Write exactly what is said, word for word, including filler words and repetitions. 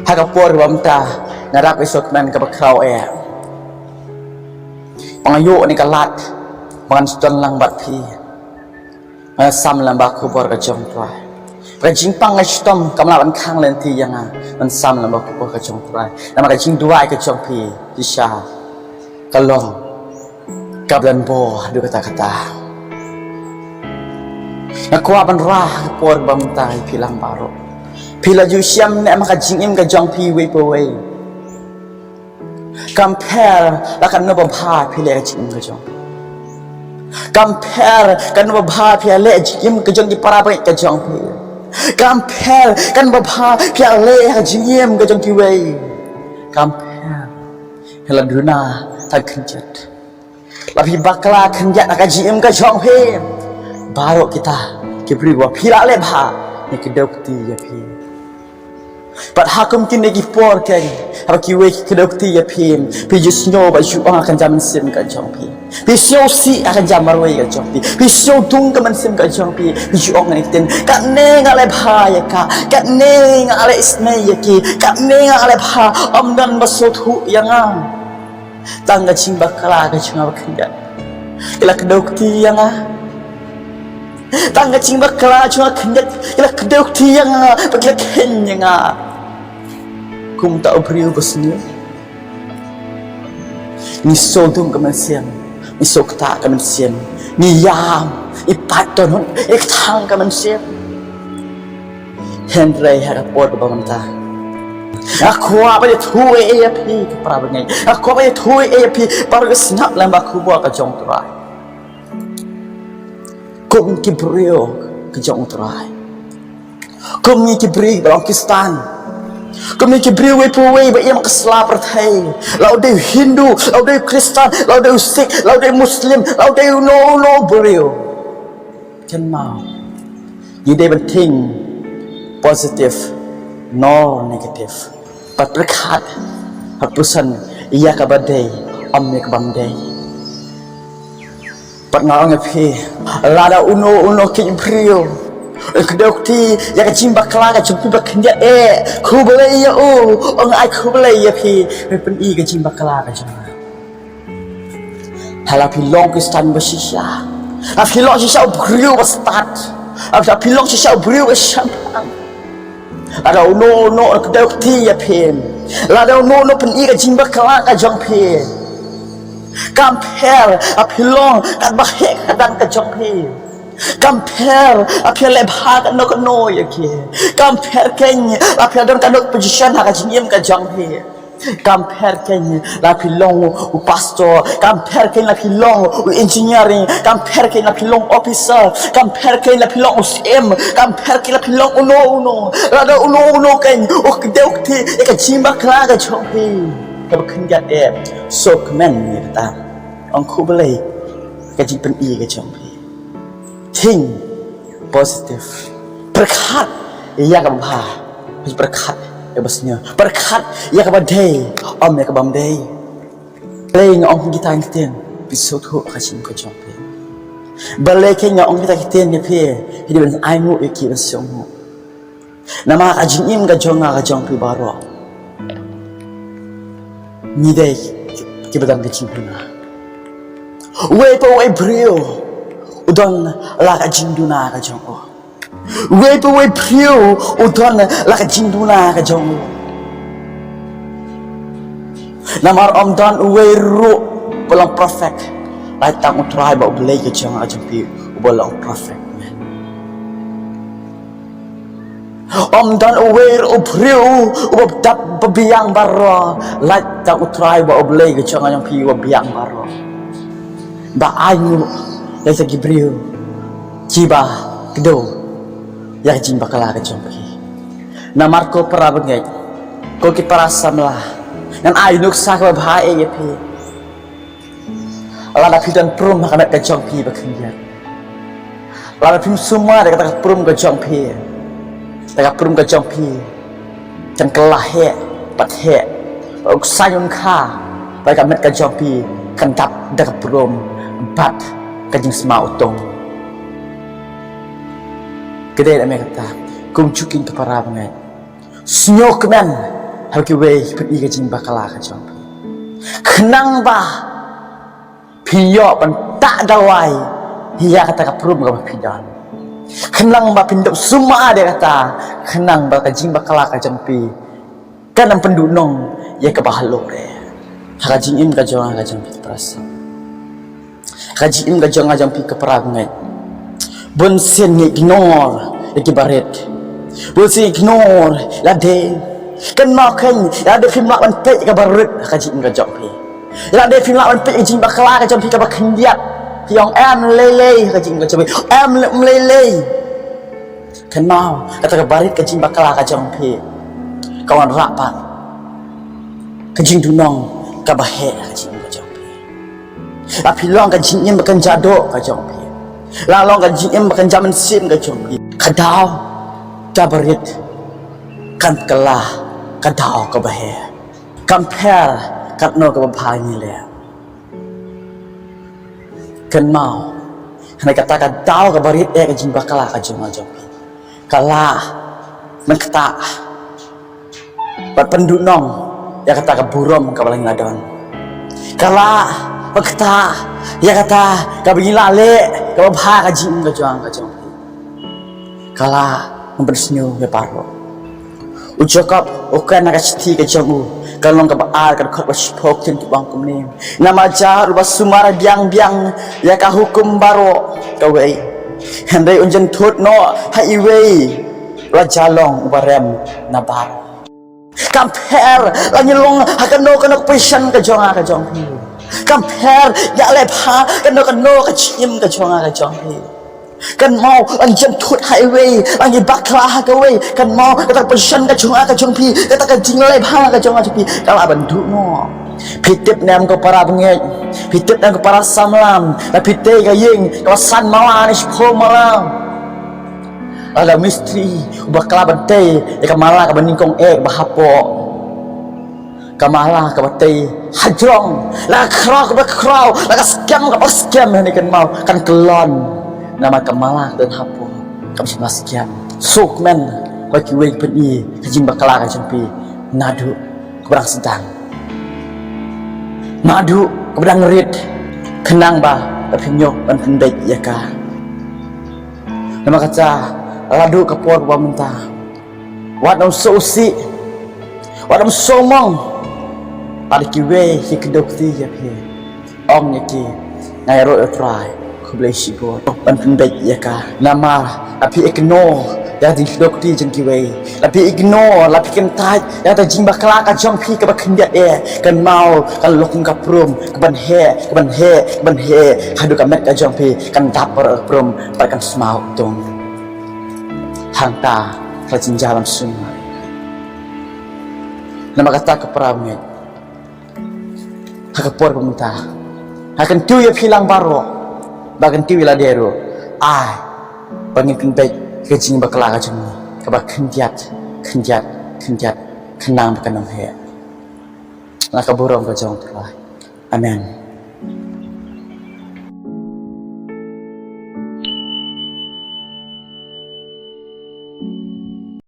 Ha ka por ba mynta nga dap ïa ka sngewkmen kaba khraw eh, ba nga ïoh ïa ka lad ba ngan sdang lang bad phi, ngan sam lang bad ka khubor ka jong U Trai. Ba ka jingpang ka shitom kam lah ban khang lynti ïa nga ban sam lang bad ka khubor ka jong U Trai. Namar ka jingduwai ka jong phi shisha ka long kaba don bor haduh katta katta. Nga kwah ban rah ha ka por ba mynta ïa phi lang baroh. Phi la ju shem ne em ha ka jingim ka jong phi uwei pa uwei? Kam pher la katno ba bha phi leh ka jingim ka jong phi. Kam pher katno ba bha phi leh jingim ka jong ki para bangeit ka jong phi. Kam pher katno ba bha phi leh ka jingim ka jong kiwei. Kam pher phi la duna tang khyndiat. La phi bakla khyndiat ha ka jingim ka jong phi. Baroh kita ki briew ba phi la leh bha ne ki dei kti ïa phi. Bad ha kum kine ki por keiñ, haba kiwei ki kdew kti ïa phi, phi ju sngew ba ju ong ha ka mynsiem ka jong phi. Phi sngew sih ha ka marwei ka jong phi. Phi sngew dung ka mynsiem ka jong phi. Phi ju ong ïa ki ktien, katne nga leh bha ïa ka. Katne nga leh isynei ïa ki. Katne nga leh bha, ym don ba sngewthuh ïa nga. Tang ka jingbakla ka jong nga ba khyndiat ki la kdew kti ïa nga. Tang ka jingbakla jong nga khyndiat ki la kdew kti ïa nga, ba ki la kheiñ ïa nga. Kumta u briew ba sniew, ngi sngewdum ka mynsiem, ngi sngewkta ka mynsiem, ngi ïam, ngi pait dohnud, ngi kthang ka mynsiem. Hynrei ha ka por kaba mynta, nga kwah ban ïathuh ïa phi ki para bangeit, nga kwah ban ïathuh ïa phi baroh ki sngap lang bad ka khubor ka jong U Trai. Kum ki briew ka jong U Trai, kum ngi ki briew ba long Khristan, kum ngi ki briew uwei pa uwei ba im ha ka sla pyrthei, la u dei u Hindu, la u dei u Khristan, la u dei u Sikh, la u dei u Muslim, la u dei uno uno u briew, kynmaw, ngi dei ban think positive, not negative. Bad pyrkhat, bad pyrshang ïa kaba dei, ym ïa kaba ym dei. Bad nga ong ïa phi, lada uno uno ki briew u kdew kti ïa ka jingbakla ka jong phi ba khyndiat, eh, khublei ïa u, ong ai khublei ïa phi, phi pyni ka jingbakla ka jong nga. Haba phi long Khristan ba shisha, haba phi long shisha u briew ba stad, haba phi long shisha u briew ba shemphang, lada uno uno u kdew kti ïa phi, lada uno uno u pyni ka jingbakla ka jong phi, kam pher haba phi long katba heh ka kyrdan ka jong phi. Kam pher haba phi leh bha kano kano ïa ki. Kam pher keiñ haba phi don kano position ha ka jingim ka jong phi. Kam pher keiñ la phi long u pastor, kam pher keiñ la phi long u engineering, kam pher keiñ la phi long officer, kam pher keiñ la phi long u C M, kam pher keiñ la phi long uno uno. Lada uno uno keiñ u kdew kti ïa ka jingbakla ka jong phi, kaba khyndiat, eh, sngewkmen ïa kata. Ong khublei ka jingpyni ka jong phi. Think positive. Pyrkhat ïa kaba bha, pyrkhat ïa kaba sniew, pyrkhat ïa kaba dei, ym ïa kaba ym dei. Balei nga ong kita ki ktien? Phi sngewthuh ka jingim ka jong phi. Balei keiñ nga ong kita ki ktien ïa phi? Phi dei ban ainguh ïa ki, ban sngewthuh. Namar ka jingim ka jong nga ka jong phi baroh, ngi dei kiba don ka jingduna. Uwei pa uwei briew u don la ka jingduna ka jong u. Uwei pa uwei briew u don la ka jingduna ka jong u. Namar ym don uwei ruh ba long perfect. Lait tang U Trai bad U Blei ka jong nga ka jong phi uba long perfect. Ym don uwei ruh u briew uba dap ba biang baroh, lait tang U Trai bad U Blei ka jong nga jong phi uba biang baroh. Ba ainguh ïa kita ki briew kiba kdew ïa ka jingbakla ka jong phi. Namar ko para bangeit, ko ki para samla, ngan ai nuksa kaba bha eh ïa phi. Lada phi don prum ha ka met ka jong phi ba khyndiat, lada phim sumar ïa kata ka prum ka jong phi, kata ka prum ka jong phi kan kylla heh bad heh, u ksain u kha, bad ka met ka jong phi kan dap da ka prum bad ka jingsma utung. Ka dei da me kata, kum juh keiñ ki para bangeit. Sngewkmen ha kiwei ki pyni ka jingbakla ka jong phi. Khnang ba phin ïoh ban tah dawai ïa kata ka prum kaba phi don. Khnang ba phin dep sumar ïa kata, khnang ba ka jingbakla ka jong phi kan ym pynduhnong ïa kaba halor eh. Ha ka jingim ka jong nga ka jong phi para samla, ha ka jingim ka jong nga jong phi ka para bangeit, bun sien ngi ignore ïa ki barit. Bun sien ignore lade. Kynmaw khein, lade phim lah ban peit ïa ka barit ha ka jingim ka jong phi. Lade phim lah ban peit ïa ka jingbakla ka jong phi kaba khyndiat. Phi ong em lei lei ha ka jingim ka jong phi. Em lei, em lei lei. Kynmaw, kata ka barit ka jingbakla ka jong phi ka wanrah pat ka jingduhnong kaba heh ha ka jingim ka jong phi. La phi long ka jingim ba kynja doh ka jong phi, la long ka jingim ba kynja mynsiem ka jong phi, ka daw ka barit kan kylla ka daw kaba heh. Kam pher katno kaba bha ngi leh. Kynmaw, hynrei kata ka daw kaba rit eh ka jingbakla ka jong nga jong phi ka lah ban ktah bad pynduhnong ïa kata ka burom kaba la ngi la don. Ka lah ban ktah ïa kata kaba ngi la leh kaba bha ha ka jingim ka jong nga ka jong phi. Ka lah ban pynsngew ïa baroh. U Jakob u kren ha ka shithi ka jong u, ka lynnong kaba ar, ka dkhot ba shiphew, ka ktien ka ong kumne: Namar jar uba sumar biang biang ïa ka hukum baroh kawei, hynrei un jynthut noh ha iwei, la ïa long uba rem na baroh. Kam pher la ngi long ha kano kano ka position ka jong nga ka jong phi. Kam pher ïa leh bha kano kano ka jingim ka jong nga ka jong phi. Kynmaw, la ngi jynthut ha iwei, la ngi bakla ha kawei. Kynmaw, kata ka position ka jong nga ka jong phi, kata ka jingleh bha ka jong nga jong phi, ka lah ban duh noh. Phi tip ne em ko para bangeit, phi tip ne em ko para samla, la phi tei ka ïing kaba san mala ne shiphew mala, lada u mistri u bakla ban tei ïa ka mala kaba nyngkong eh ba hapoh, ka mala kaba tei hajrong, la ka khraw kaba khraw, la ka skhem kaba skhem, hynrei kynmaw, kan kyllon namar ka mala ka don hapoh kaba shim la skhem. Suk men, ko kiwei, pyni ka jingbakla ka jong phi naduh kaba dang sdang, naduh kaba dang rit, khnang ba phin ïoh ban pynbeit ïa ka. Namar kata, la duh ka por ba mynta, wat nym sngewsih, wat nym sngewmong. Lada kiwei ki kdew kti ïa phi, ong ïa ki, nga ïaroh ïa u Trai, khublei shibun ban pynbeit ïa ka. Namar la phi ignore ïa ka jingkdew kti jong kiwei, la phi ignore, la phi kyntait ïa ka jingbakla ka jong phi kaba khyndiat eh, kynmaw, kan long kum ka prum kaban heh, kaban heh, kaban heh, haduh ka met ka jong phi kan dap baroh ka prum bad kan smaw tung. Hangta ka la jynjar ban sumar. Namar kata ko para bangeit, ha ka por ba mynta, nga kyntu ïa phi lang baroh, ba kyntu ïa lade ruh, ai ba ngin pynbeit ka jingbakla ka jong ngi kaba khyndiat, khyndiat, khyndiat, khnang ba kan ym heh. Na ka burom ka jong u Trai. Amen.